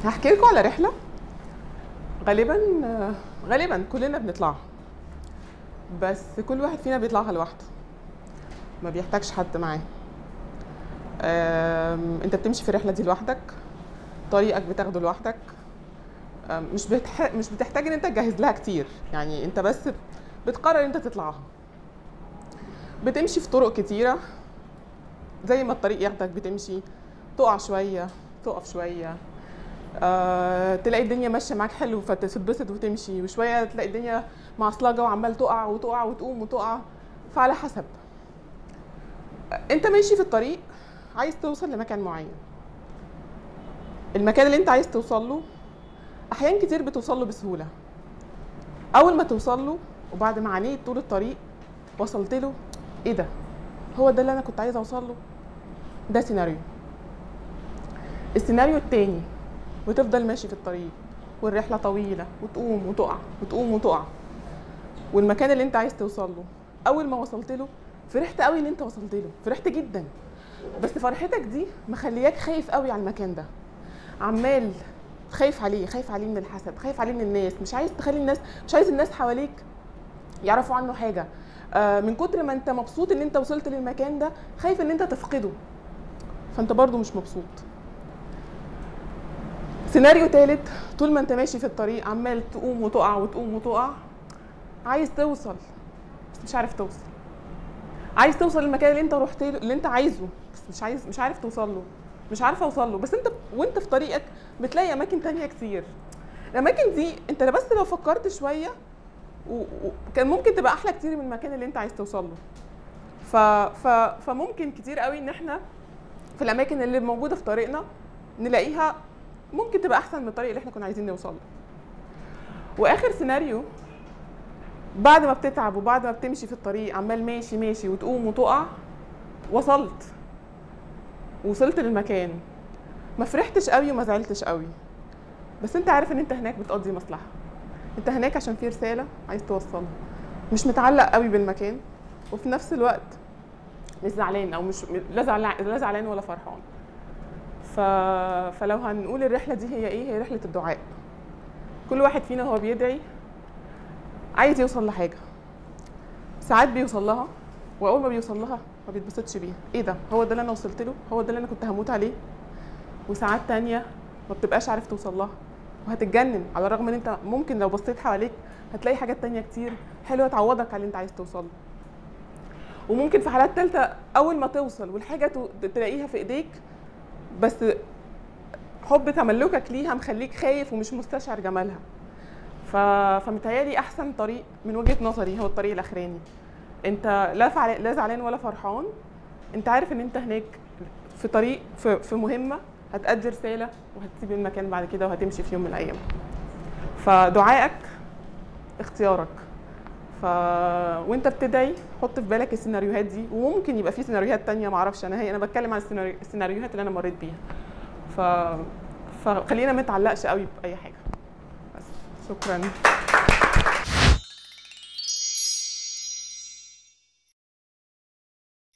هحكي لكم على رحله غالبا غالبا كلنا بنطلعها، بس كل واحد فينا بيطلعها لوحده، ما بيحتاجش حد معاه. انت بتمشي في الرحلة دي لوحدك، طريقك بتاخده لوحدك، مش بتحتاج ان انت تجهز لها كتير، يعني انت بس بتقرر انت تطلعها. بتمشي في طرق كتيرة زي ما الطريق ياخدك، بتمشي تقع شوية تقف شوية، تلاقي الدنيا ماشية معاك حلو فتتبسط وتمشي، وشوية تلاقي الدنيا معصلجه وعمال تقع وتقع وتقوم وتقع. فعلى حسب انت ماشي في الطريق عايز توصل لمكان معين، المكان اللي انت عايز توصل له احيان كتير بتوصل له بسهولة. اول ما توصل له وبعد ما عانيت طول الطريق وصلت له، ايه ده؟ هو ده اللي انا كنت عايزه اوصل له؟ ده سيناريو. السيناريو التاني، وتفضل ماشي في الطريق والرحلة طويلة وتقوم وتقع وتقوم وتقع، والمكان اللي انت عايز توصل له اول ما وصلت له فرحت قوي ان انت وصلت له، فرحت جدا، بس فرحتك دي مخلياك خايف قوي على المكان ده، عمال خايف عليه، خايف عليه من الحسد، خايف عليه من الناس، مش عايز تخلي الناس، مش عايز الناس حواليك يعرفوا عنه حاجة. من كتر ما انت مبسوط ان انت وصلت للمكان ده خايف ان انت تفقده، فانت برضو مش مبسوط. سيناريو ثالث، طول ما انت ماشي في الطريق عمال تقوم وتقع وتقوم وتقع، عايز توصل بس مش عارف توصل، عايز توصل للمكان اللي انت رحت له اللي انت عايزه بس مش عارف توصل له، مش عارفه اوصل له. بس انت وانت في طريقك بتلاقي اماكن تانية كتير، الاماكن دي انت بس لو فكرت شوية وكان ممكن تبقى احلى كتير من المكان اللي انت عايز توصل له. فممكن كتير قوي ان احنا في الاماكن اللي موجودة في طريقنا نلاقيها ممكن تبقى احسن من الطريق اللي احنا كنا عايزين نوصل له. واخر سيناريو، بعد ما بتتعب وبعد ما بتمشي في الطريق عمال ماشي ماشي وتقوم وتقع، وصلت للمكان، ما فرحتش قوي وما زعلتش قوي، بس انت عارف ان انت هناك بتقضي مصلحة، انت هناك عشان في رسالة عايز توصلها، مش متعلق قوي بالمكان، وفي نفس الوقت مش زعلان او مش لا زعلان ولا فرحان. فلو هنقول الرحلة دي هي ايه؟ هي رحله الدعاء. كل واحد فينا هو بيدعي عايز يوصل لحاجة، ساعات بيوصل لها، واول ما بيوصل لها ما بيتبسطش بيها، ايه ده؟ هو ده اللي انا وصلت له؟ هو ده اللي انا كنت هموت عليه؟ وساعات تانية ما بتبقاش عارف توصل لها وهتتجنن، على الرغم ان انت ممكن لو بصيت حواليك هتلاقي حاجات تانية كتير حلوة تعوضك على اللي انت عايز توصل له. وممكن في حالات تالتة اول ما توصل والحاجة تلاقيها في ايديك، بس حب تملكك ليها مخليك خايف ومش مستشعر جمالها. فمتهيألي احسن طريق من وجهة نظري هو الطريق الاخراني. انت لا زعلان ولا فرحان، انت عارف ان انت هناك في طريق في مهمة، هتأدي رسالة وهتسيب المكان بعد كده وهتمشي في يوم من الايام. فدعائك اختيارك. وانت بتدعي حط في بالك السيناريوهات دي، وممكن يبقى في سيناريوهات تانية معرفش، انا بتكلم عن السيناريوهات اللي انا مريت بيها. فخلينا ما نتعلقش قوي باي حاجة. بس شكرا.